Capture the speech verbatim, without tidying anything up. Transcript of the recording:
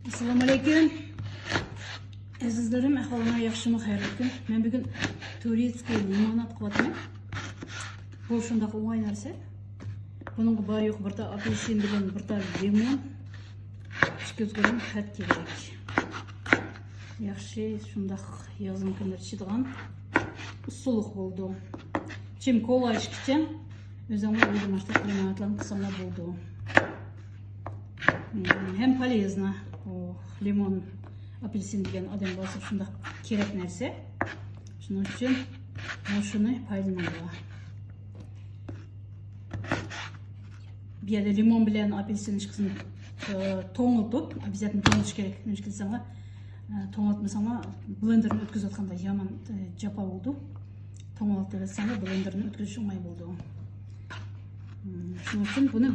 ئەسسالامۇ ئەلەيكۇم. ئەزىزلىرىم، ئەھۋالىڭلار ياخشىمۇ، خەيرلىكمۇ؟ مەن بۈگۈن تۇرېتسكىي لىموناد قىلىۋاتىمەن. بۇ شۇنداق ئوڭاي نەرسە. بۇنىڭغا بار يوق بىر تال ئاپېلسىن بىلەن بىر تال لىمون، ئىككى يۈز گرام خەت كېرەك. ياخشى، شۇنداق يازنىڭ كۈنلىرى ئىچىدىغان ئۇسسۇلۇق بولىدۇ. چىم كولا ئىچكۈچە ئۆزۈڭلار ئۆيدە ماشتا لىمونادلارنى قىلساڭلار بولىدۇ. ھەم پولېزنا. ئۇ لىمون، ئاپېلسىن دېگەن ئادەم بولسا شۇنداق كېرەك نەرسە. شۇنىڭ ئۈچۈن مۇشۇنى پايدىلىنىدۇ. بۇ يەردە لىمون بىلەن ئاپېلسىن ئىككىسىنى، ئە، توڭلىتىپ، ئەبزەتنى توڭلىتىش كېرەك. نېمىشقا دېسەڭلار، ئە، توڭلاتمىساڭلار، بلېندېرنى ئۆتكۈزۈۋاتقاندا يامان، ئە، جاپا بولىدۇ. توڭلىتىۋەتسەڭلار، بلېندېرنى ئۆتكۈزۈش ئوڭاي بولىدۇ. مم، شۇنىڭ ئۈچۈن بۇنى